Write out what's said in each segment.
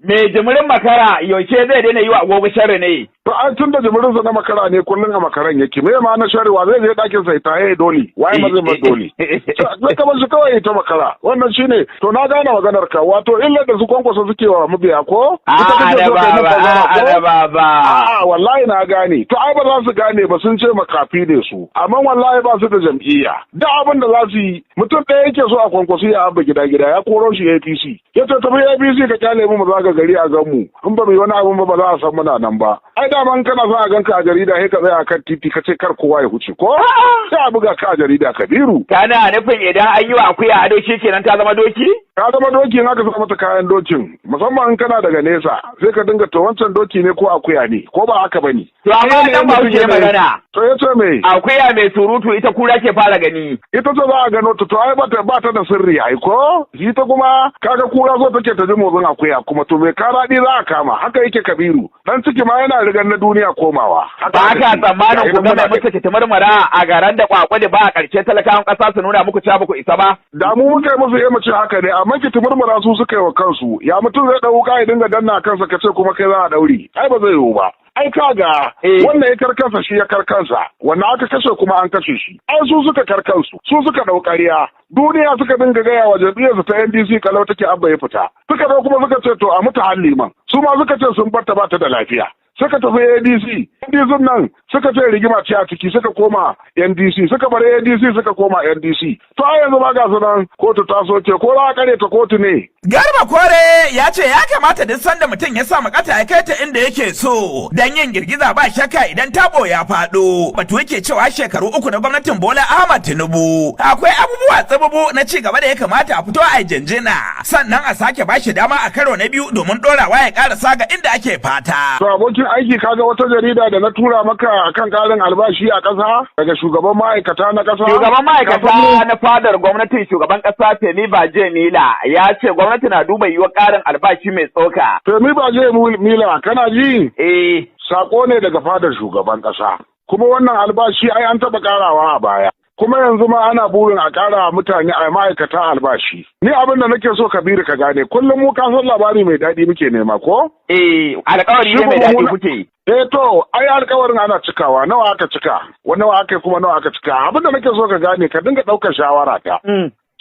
Me jimirin makara yaushe zai daina yi wa agogo sharri ne? To ai tun da jimirinsa na makara ne, kullum a makaran yake. Me ma na sharewa zai je ɗakin sai ta haye doli. Waye ma zai mar doli? Sai ka bar shi kawai ta makara. Wannan shine. To na gane maganar ka. Wato illar da su Kwankwaso suke wa mabiya ko? Ita A'a kake da so kai ba min ba, fassara a'a ko? da ba ba. A'a, wallahi na gane. To ai ba za su gane ba, sun ce makafi ne su. Amma wallahi ba su da jam'iyya. Duk abin da za su yi, mutum ɗaya yake so a Kwankwaso ya Abba Gida Gida, ya koro shi APC. Ya ce tafi APC ka kyale mu mu zaga gari a gan mu. In ba mu yi wani abin ba, ba za a san muna nan ba. Ai dama in kana son a ganka a jarida, sai ka tsaya kan titi ka ce kar kowa ya huce ko? Sai a buga ka a jarida, Kabiru. Kana nufin idan an yi wa akuya ado kenan ta zama doki? Ka zama doki in aka sa mata kayan dokin, musamman in kana daga nesa, sai ka dinga to wancan doki ne ko akuya ne, ko ba haka bane? To amma Yanayin dan mutum Bahaushe yanayin- magana. To ya ce me? Akuya mai surutu ita kura ke fara gani. Ita ce za a gano ta. To ai ba ta da sirri ai ko? Ita kuma kaga kura so take ta ji motsin akuya, kuma to mai karaɗi za a kama. Haka yake, Kabiru. Dan ciki ma yana rigan na duniya komawa. Haka Ba aka ka ce. tsammanin Ga ku idan ga muna mai musu kitimarmara a garan da kwakwa da ba a ƙarshe talakawan ƙasa su nuna muku cewa ba ku isa ba? Da mu muka yi musu mu ce haka ne, amma ki murmura su suka yi wa kansu. Ya mutum zai ɗau wuka ya dinga danna kansa, ka ce kuma kai za a ɗauri? Ai ba zai yiwu ba. Ai kaga wannan ya karkansa shi ya karkansa, wannan aka kashe kuma an kashe shi. Ai su suka karkansu, su suka ɗau ƙarya. Duniya suka dinga gaya wa jam'iyyarsu ta NDC kalau take, Abba ya fita. Suka ɗau kuma suka ce to a mutu liman. Su ma suka ce sun barta ba ta da lafiya. Suka tafi ADC. NDC nan suka ce rigima ce a ciki, suka koma NDC, suka bar ADC suka koma NDC. To ai yanzu ma ga su nan kotu ta soke, ko za a kare ta kotu ne? Garba Kore ya ce ya kamata duk sanda mutum ya sa bukata ya kai ta inda yake so dan yin girgiza, ba shakka idan tabo ya faɗo. Batu yake cewa shekaru 3 na gwamnatin Bola Ahmad Tinubu akwai abubuwa tsabubu na ci gaba da ya kamata a fito a jinjina, sannan a sake bashi dama a karo na biyu domin ɗorawa ya ƙarasa ga inda ake fata. To abokin aiki, kaga wata jarida da na tura maka kan karin albashi a ƙasa daga shugaban ma'aikata na ƙasa. Shugaban Kafin ma'aikata na fadar gwamnatin shugaban ƙasa Femi Gbajabiamila ya ce gwamnati na duba yiwuwar ƙarin albashi mai tsoka. Femi Gbajabiamila, kana ji? Eh. Sako ne daga fadar shugaban ƙasa. Kuma wannan albashi ai an taɓa ƙarawa a baya. Kuma yanzu ma ana burin a ƙara mutane a ma'aikata albashi. Ni abin da nake so, Kabiru, ka gane, kullum mu ka san labari mai daɗi muke nema ko? Eh, alƙawari ne mai daɗi kuke. Eh to, ai alkawarin ana cikawa, nawa aka cika, wani nawa aka yi kuma nawa aka cika. Abin da nake so ka gane, ka dinga ɗaukar shawara ta.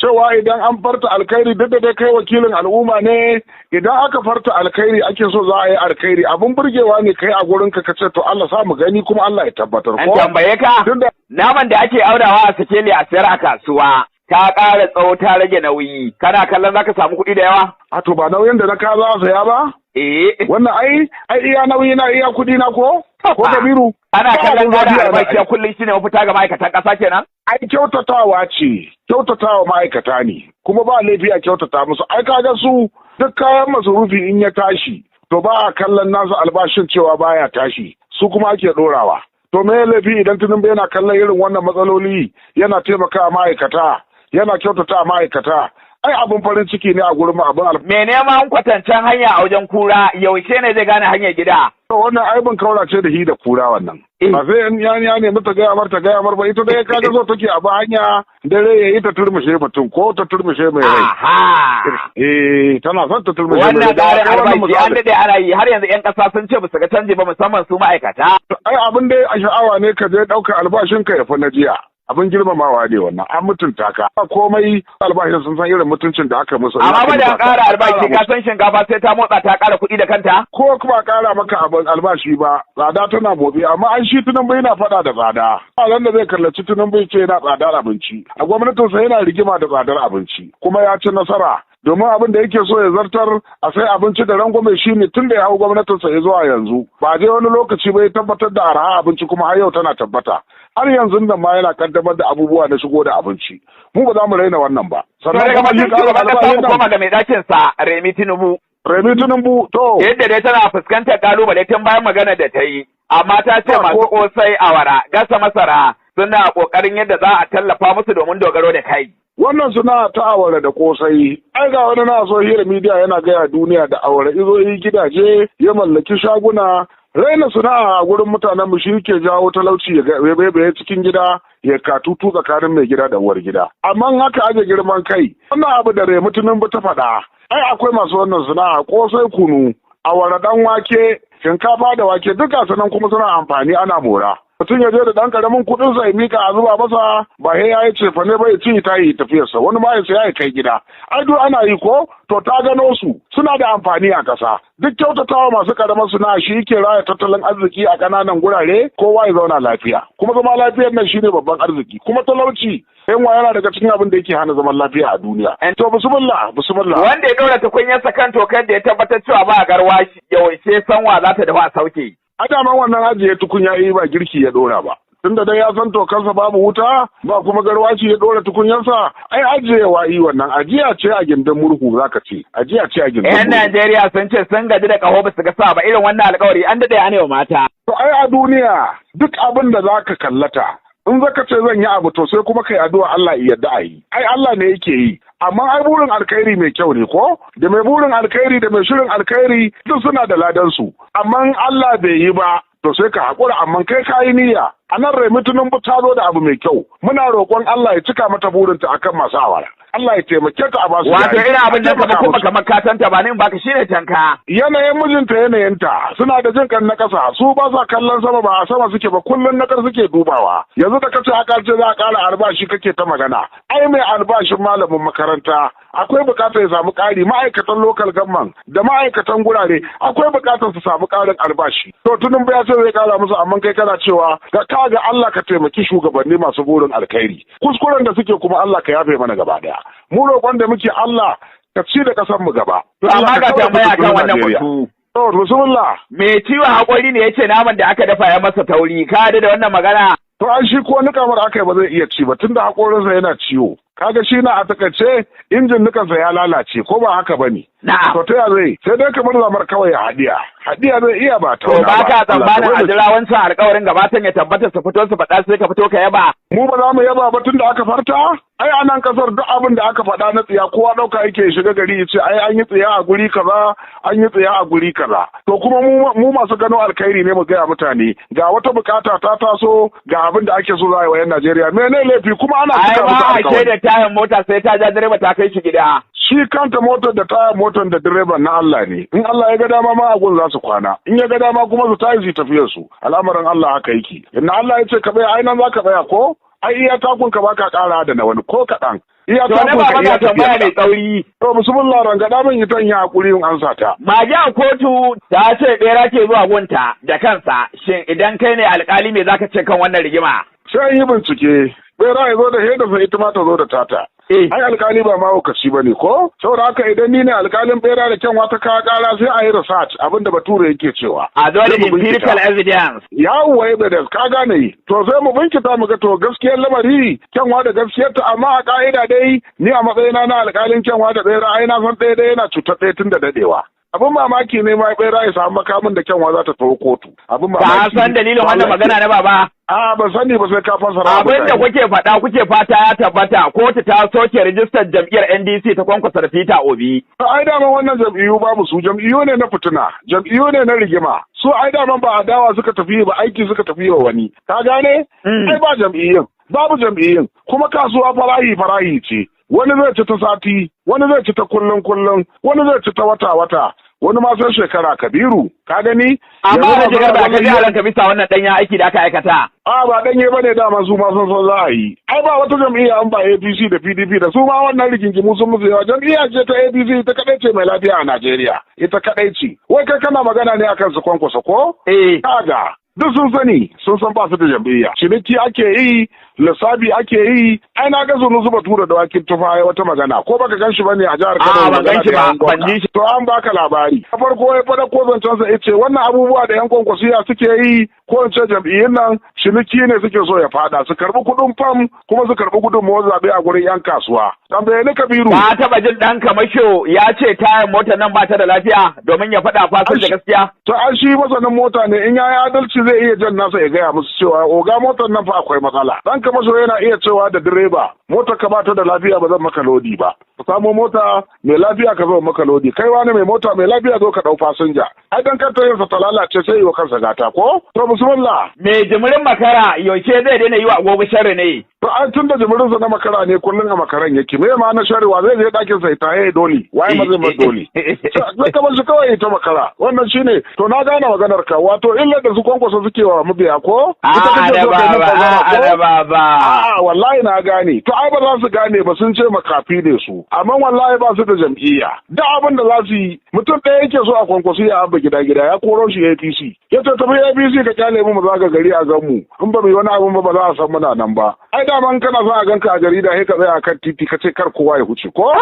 Cewa idan an farta alkhairi, duk da dai kai wakilin al'umma ne, idan aka farta alkhairi ake so za a yi alkhairi, abin burgewa ne kai a gurin ka ce to Allah sa mu gani kuma Allah ya tabbatar An ko? tambaye ka, Tunda naman da ake aunawa a sikeli a sayar a kasuwa ta ƙara tsawo ta rage nauyi. Kana kallon zaka samu kuɗi da yawa? A to ba nauyin da na ka za a saya ba? Eh. Wannan ai iya nauyi na iya kuɗi na ko? Ko, Kabiru? Ana Ba kallon abin ƙara zafi a nan, albashi ai. kullum shine mafita ga ma'aikatan ƙasa kenan? Ai kyautatawa ce, kyautatawa ma'aikata ne, kuma ba laifi a kyautata musu. Ai kaga su duk kayan masarufi in ya tashi, to ba a kallon nasu albashin cewa baya tashi, su kuma ake dorawa. To me ya laifi idan Tinubu yana kallon irin wannan matsaloli, yana taimakawa ma'aikata, yana kyautata ma'aikata? Ai abin farin ciki ne a gurin mu, abin Me neman kwatancen hanya a wajen kura yaushe ne zai gane hanyar gida? Wannan aibin kaura ce da hi da kura wannan. Ba sai in ya nemi ta gaya mar ta gaya mar ba, ita dai kaga so take abu hanya dare ya yi ta turmushe mutum ko ta turmushe mai rai. Aha. Eh, tana son ta turmushe mai Wannan rai. Da ƙarin wannan albashi an misali. daɗe ana yi, har yanzu 'yan ƙasa sun ce ba su ga canji ba, musamman su ma'aikata. Ai abin dai a sha'awa ne ka je ɗaukar albashin ka ya fi na jiya. Abin girmamawa ne wannan, an mutunta ka. Ba komai albashin, sun san irin mutuncin da aka musu. Amma ba da Aka ƙara albashi, musu. ka san shinkafa sai ta motsa ta ƙara kuɗi da kanta? Ko kuma ƙara maka abin albashi ba, tsada tana motsi, amma an shi Tinubu yana faɗa da tsada. A da zai kallaci Tinubu ce yana tsadar abinci. A gwamnatinsa yana rigima da tsadar abinci, kuma ya ci nasara. Domin abin da yake so ya zartar a sai abinci da rangwame shine tun da ya hau gwamnatinsa ya zuwa yanzu. Ba je wani lokaci ba ya tabbatar da arha abinci, kuma har yau tana tabbata. Har yanzu nan ma yana kaddamar da abubuwa na shigo da abinci. Mu ba za mu raina wannan ba. To Sannan daga kuma shi batun ƙarin shugaban ƙasa albashin mu nan. koma ga mai ɗakin sa Remi Tinubu. Remi Tinubu to. Yadda dai tana fuskantar kalubale tun bayan magana da ta yi, amma ta ce Ba masu ko- kosai, awara, gasa masara suna ƙoƙarin yadda za a tallafa musu domin dogaro da kai. Wannan suna ta awara da kosai, ai ga wani na social media yana gaya duniya da awara izo yi gidaje, ya mallaki shaguna. Raina sana'a a gurin mutanen mu shi ke jawo talauci ya bebe cikin gida, ya katutu tsakanin mai gida da uwar gida. Amma in aka aje girman kai, wannan abu da Remi Tinubu ta faɗa, ai akwai masu wannan sana'a: kosai, kunu, awara, dan wake, shinkafa da wake, duka sanan kuma suna amfani, ana mora. Mutum ya je da ɗan ƙaramin kuɗin sa ya mika a zuba masa, ba sai ya yi cefane ba, ya ci ta yi tafiyarsa. Wani ma ya saya ya kai gida. Ai duk ana yi ko? To ta gano su suna da amfani a ƙasa. Duk kyautatawa masu ƙaramar sana'a shi yake raya tattalin arziki a ƙananan gurare, kowa ya zauna lafiya. Kuma zama lafiyar nan shine babban arziki. Kuma talauci, yunwa yana daga cikin abin da yake hana zaman lafiya a duniya. To bismillah, bismillah. Wanda ya ɗora tukunyarsa kan tokar da ya tabbatar cewa ba garwashi, yaushe sanwa za ta dahu a sauke? A daman wannan ajiye tukunya yi ba girki ya dora ba. Tunda dai ya san tokarsa babu wuta ba kuma garwashi ya dora tukunyarsa, ai ajiyewa yi, wannan ajiya ce a gindin murhu, zaka ce ajiya ce a gindin Yan murhu. Najeriya sun ce sun gaji da ƙaho ba su ga sa ba. Irin wannan alƙawari an daɗe ana wa mata. To ai a duniya duk abin da zaka kallata, in zaka ce zan yi abu, to sai kuma kai addu'a Allah ya yarda a yi. Ai Allah ne yake yi, amma ai burin alkhairi mai kyau ne ko? Da mai burin alkhairi da mai shirin alkhairi duk suna da ladan su. Amma in Allah bai yi ba, to sai ka haƙura, amma kai ka yi niyya. A nan Remi Tinubu ta zo da abu mai kyau, muna roƙon Allah ya cika mata burinta akan masu awara. Allah ya taimake ta a basu Wato jari. irin abin A da taimaka kamar kuma musu. kamar katanta ba ne in baka shine tanka. Yanayin mijinta, yanayinta suna da jin kan na ƙasa. Su ba sa kallon sama, ba a sama suke ba, kullum na ƙar suke dubawa. Yanzu da kace aka ce za a ƙara albashi kake ta magana, ai mai albashin malamin makaranta akwai buƙatar ya samu ƙari, ma'aikatan local government da ma'aikatan gurare akwai buƙatar su samu ƙarin albashi. To Tinubu ya ce zai ƙara musu, amma kai kana cewa ga kaga. Allah ka taimaki shugabanni masu burin alkhairi, kuskuren da suke kuma Allah ka yafe mana gaba daya. Mu roƙon da muke, Allah ka ci da ƙasar mu gaba. To amma ga tambaya kan wannan batu. To bismillah. Me ciwon haƙori ne ya ce naman da aka dafa ya masa tauri, ka yarda da wannan magana? To an shi ko nikamar aka yi ba zai iya ci ba, tunda haƙorinsa yana ciwo. Kaga shi na a takaice injin nikansa ya lalace, ko ba haka bane? Na'am. To ta ya zai? Sai dai kamar zamar kawai ya haɗiya. Haɗiya zai iya ba To tauna ba ka Allah tsammanin ka a jira wancan alƙawarin gabatan ya tabbata su fito su faɗa, sai ka fito ka yaba? Mu ba za mu yaba ba tunda aka farta? Ai a nan kasar duk abin da aka faɗa na tsiya, kowa ɗauka yake shiga gari ya ce ai an yi tsiya a guri kaza, an yi tsiya a guri kaza. To kuma mu masu gano alkhairi ne mu gaya mutane ga wata bukata ta taso, ga abin da ake so za a yi wa 'yan Najeriya. Mene laifi? Kuma ana Ai cika ba musu a alkawari. shaida tayan mota sai ta ja direba ta kai shi gida. Shi kanta motar da tayar motar da direban na Allah ne. In Allah ya ga dama ma a gun za su kwana, in ya ga dama kuma su tashi su tafiyar su. Al'amarin Allah haka yake. Inna Allah ya ce ka tsaya, ai nan za ka tsaya ko? Ai iya takun ka baka kara da na wani ko kaɗan. Iya To na takun ka baba iya ga tambaya tafiyar mai ka. tsauri. To bismillah, rangada min ita in yi hakuri in ansa ta. Mage a kotu ta ce bera ke zuwa gunta da kansa. Shin idan kai ne alkali, me zaka ce kan wannan rigima? Sai an yi bincike. Bera ya zo da hedarsa, ita ma ta zo da tata. Ai alkali ba mahaukaci ba ne ko? Saboda haka idan ni ne alkalin, bera da kyanwa ta kawo kara, sai a yi research, abinda bature yake cewa. A zo da Sai mu bincika. empirical evidence. Yawwa, evidence, ka gane yi. To sai mu bincika mu ga, to gaskiyar lamari kyanwa da gaskiyarta, amma a ka'ida dai ni a matsayina na alkalin kyanwa da bera, ai na san ɗaya ɗaya yana cutar ɗaya tun da daɗewa. Abin mamaki ne ma bera ya samu makamin da kyanwa za ta tafi kotu. Abin Ka mamaki. san dalilin wannan magana na baba? A ban sani ba, sai ka fassara wa Abin da mutane. kuke faɗa kuke fata ya tabbata, kotu ta soke rijistar jam'iyyar NDC ta Kwankwasa da Peter Obi. Ai daman wannan jam'iyyu babu su, jam'iyyu ne na fitina, jam'iyyu ne na rigima. Su ai daman ba adawa suka tafi ba, aiki suka tafi wa wani. Ka gane? Ai ba jam'iyyun, babu jam'iyyun. Kuma kasuwa farahi farahi ce. Wani zai ci ta sati, wani zai ci ta kullun kullun, wani zai ci ta wata wata, wani ma sai shekara, Kabiru. Ka gani? Amma Yanzu da ba shigar ba suna ka ji ganin- a ranka bisa wannan ɗanyen aiki da aka aikata? A ba danye bane, dama su ma sun san za a yi. Ai ba wata jam'iyya an ba APC da PDP da su ma wannan rigingimu sun musu yawa. Jam'iyya ce ta APC, ita kadai ce mai lafiya a Najeriya. Ita kadai ce. Wai kai kana magana ne akan su Kwankwasa ko? Eh. Kaga duk sun sani, sun san ba su da jam'iyya. Ciniki ake yi, lissafi ake yi. Ai na ga Sunusi Bature Dawakin Tufa ya wata magana, ko baka gan shi bane a jihar Kano? A'a, ban magana gan shi da ba, yan ban gwamna. ji shi. To an baka labari. Na farko ya faɗa ko zancensa ya ce wannan abubuwa da yan kwankwasiya suke yi, ko in ce jam'iyyun nan, ciniki ne suke so ya fada, su karɓi kuɗin fam kuma su karɓi gudunmawar zaɓe a gurin yan kasuwa. Tambaye ni, Kabiru. Ka taɓa jin ɗan kamasho ya ce tayan motar nan ba ta da lafiya domin ya faɗa fasinja gaskiya? To an shi masanin mota ne, in yayi adalci zai iya jan nasa ya gaya musu cewa oga, motar nan fa akwai matsala. Dan kamasho yana iya cewa da direba motar ka bata da lafiya ba zan maka lodi ba. Ka samo mota mai lafiya ka zo maka lodi. Kai wani mai mota mai lafiya zo ka dau fasinja. Ai dan kar tayarsa ta lalace sai yi wa kansa gata ko? To bismillah. Me jimirin makara yaushe zai daina yi wa agogo sharri ne? To ai tun da jimirinsa na makara ne kullum a makaran yake. Me ma na sharri wa zai je ɗakin sa ta doli. Waye ma zai ma doli. Sai ka bar shi kawai ta makara. Wannan shine to na gane maganar ka. Wato illar da su Kwankwasa suke wa mabiya ko? A'a da ba ba. A'a wallahi na gane. To ai ba za su gane ba sun ce makafi ne su. Amma wallahi ba su da jam'iyya. Duk abin da za su yi mutum ɗaya yake so a Kwankwaso ya abba gida gida ya koro shi APC. Ya ce tafi APC ka kyale mu mu zaga gari a gan mu. In ba mu yi wani abin ba ba za a san muna nan ba. Ai dama in kana son a ganka a jarida sai ka tsaya kan titi ka ce kar kowa ya huce ko?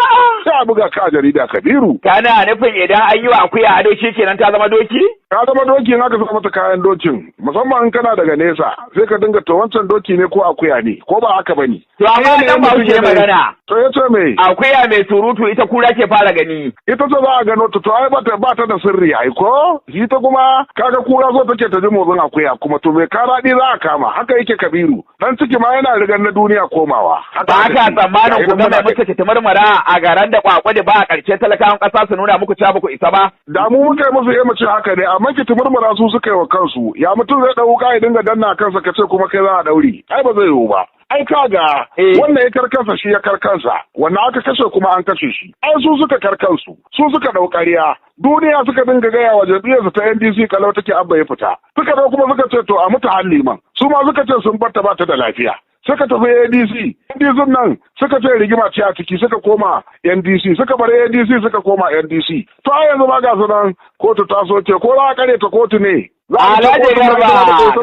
Sai a buga ka a jarida Kabiru. Kana nufin idan an yi wa akuya ado shikenan ta zama doki? Ka zama doki in aka sa mata kayan dokin musamman in kana daga nesa sai ka dinga to wancan doki ne ko akuya ne ko ba haka bane. To amma dan ba wuce magana. To ya ce me? Akuya mai surutu ita kura ke fara gani. Ita ce za a gano ta to ai ba ta da sirri ai ko? Ita kuma kaga kura so take ta ji motsin akuya kuma to mai karaɗi za a kama haka yake Kabiru. Dan ciki ma yana rigan na duniya komawa. Ba ka tsammanin ku gama musu ki murmura a garan da kwakwa da ba a ƙarshe talakawan ƙasa su nuna muku cewa ba ku isa ba. Da mu muka yi musu yi ce haka ne amma ki murmura su suka yi wa kansu ya mutum zai ɗau wuƙa ya dinga danna kansa ka ce kuma kai za a ɗauri ai ba zai yiwu ba. Ai kaga wannan ya karkansa shi ya karkansa wannan aka kashe kuma an kashe shi ai su suka karkansu su suka ɗau ƙarya duniya suka dinga gaya wa jam'iyyarsu ta NDC kalau take abba ya fita suka zo kuma suka ce to a mutu halliman su ma suka ce sun barta ba ta da lafiya suka tafi ADC NDC nan suka ce rigima ce a ciki suka koma NDC suka bar ADC suka koma NDC to ai yanzu ma ga su nan kotu ta soke ko za a kare ta kotu ne. Alhaji Garba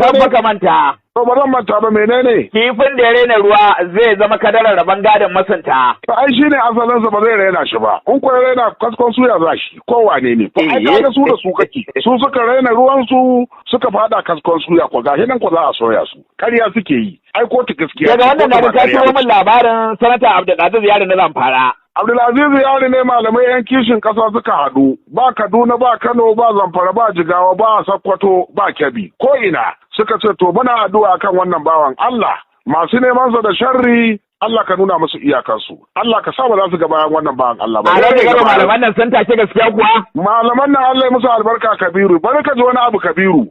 kan baka manta. To ba zan manta ba menene? Kifin da ya raina ruwa zai zama kadarar rabon gadon masunta. To ai shine asalinsa ba zai raina shi ba. In ko ya raina kaskon suya za shi ko wane ne. To ai kaga su da su kake. Su suka raina ruwan su suka fada kaskon suya ko gashi nan ko za a soya su. Ƙarya suke yi. Ai kotu gaskiya. Daga wannan na ka turo min labarin sanata Abdulaziz Yari na Zamfara. Abdulaziz Yari ne malamai yan kishin ƙasa suka haɗu ba Kaduna ba Kano ba Zamfara ba Jigawa ba Sokoto ba Kebbi ko ina suka ce to muna addu'a kan wannan bawan Allah masu neman sa da sharri Allah ka nuna musu iyakansu Allah ka sa ba za su ga bayan wannan bawan Allah ba. Alhaji Garba malaman nan sun take gaskiya kuwa? Malaman nan Allah ya musu albarka Kabiru bari ka ji wani abu Kabiru.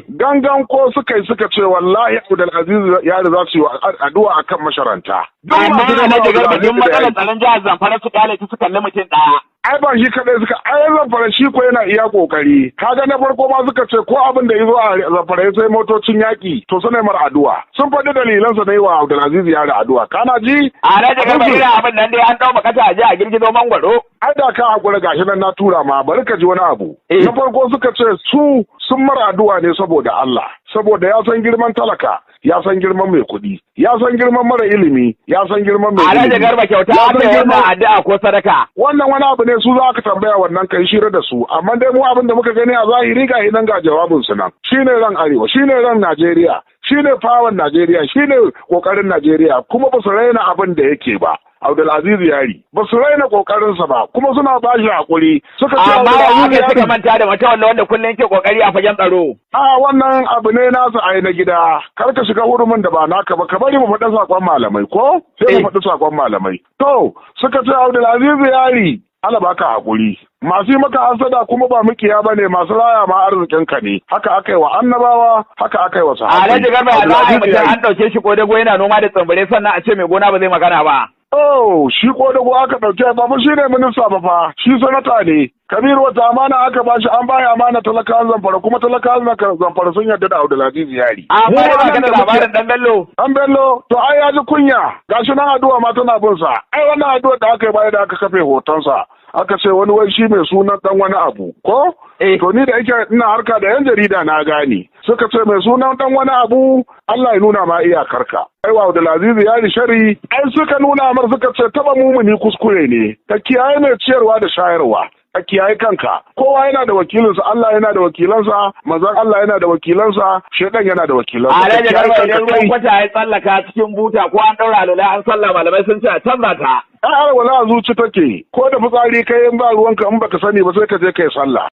Gangan ko suka yi suka ce wallahi Abdulaziz Yari za su yi addu'a akan masharanta. Amma Alhaji Garba duk matsalar tsaron jihar Zamfara su kyale su kalli mutum ɗaya. Ai ba shi kadai suka ai Zamfara shi ko yana iya kokari kaga na farko ma suka ce ko abin da yazo a Zamfara sai motocin yaki to suna mar addu'a sun faɗi dalilan sa na yi wa Abdulaziz Yari addu'a kana ji Alhaji Garba ina abin nan dai an dau makata a je a girgizo mangwaro. Ai da ka hakura gashi nan na tura ma bari ka ji wani abu. Na farko suka ce su sun mara addu'a ne saboda Allah saboda ya san girman talaka ya san girman mai kuɗi ya san girman mara ilimi ya san girman mai ilimi. Alhaji Garba kyauta aka yi wannan addu'a ko sadaka. Wannan wani abu ne su za ka tambaya wannan kai shira da su amma dai mu abin da muka gani a zahiri ga nan ga jawabin su nan shine ran arewa shine ran Najeriya shine fawon Najeriya shine kokarin Najeriya kuma ba su raina abin da yake ba. Abdulaziz Yari ba su raina kokarinsa ba kuma suna ba shi hakuri suka ce amma ya suka manta da mata wanda wanda kullum yake kokari a fagen tsaro. A wannan abu ne nasu ai na gida kar ka shiga hurumin da ba naka ba ka bari mu faɗi sakon malamai ko sai mu faɗi sakon malamai. To suka ce Abdulaziz Yari Allah baka hakuri masu yi maka hasada kuma ba mukiya bane masu raya ma arzikin ka ne haka aka yi wa annabawa haka aka yi wa sahabbai. Alhaji Garba ya za a yi mutum an ɗauke shi ko dago yana noma da tsambare sannan a ce mai gona ba zai magana ba. Oh, shi ko dago aka ɗauke ba fa shi ne minista ba fa, shi sanata ne. Kabiru wata amana aka bashi an baya amana talakawan Zamfara kuma talakawan Zamfara sun yarda da Abdulaziz Yari. Amma ba ka da labarin Dan Bello. Dan Bello to ai ya ji kunya gashi nan addu'a ma tana bin sa. Ai wannan addu'a da aka yi baya da aka kafe hotonsa. Aka ce wani wai shi mai sunan dan wani abu ko? To ni da yake ina harka da yan jarida na gane. Suka ce mai sunan dan wani abu Allah ya nuna ma iyakarka. Ai wa Abdulaziz Yari shari ai suka nuna mar suka ce taba mumuni kuskure ne. Ka kiyaye mai ciyarwa da shayarwa. Ka kiyaye kanka kowa yana da wakilinsa Allah yana da wakilansa manzon Allah yana da wakilansa shedan yana da wakilansa. Alhaji Garba idan ruwan kwata ya tsallaka cikin buta ko an daura alwala an sallah malamai sun ce a canza ta. Ai alwala a zuci take ko da fitsari kai in ba ruwanka in baka sani ba sai ka je kai sallah.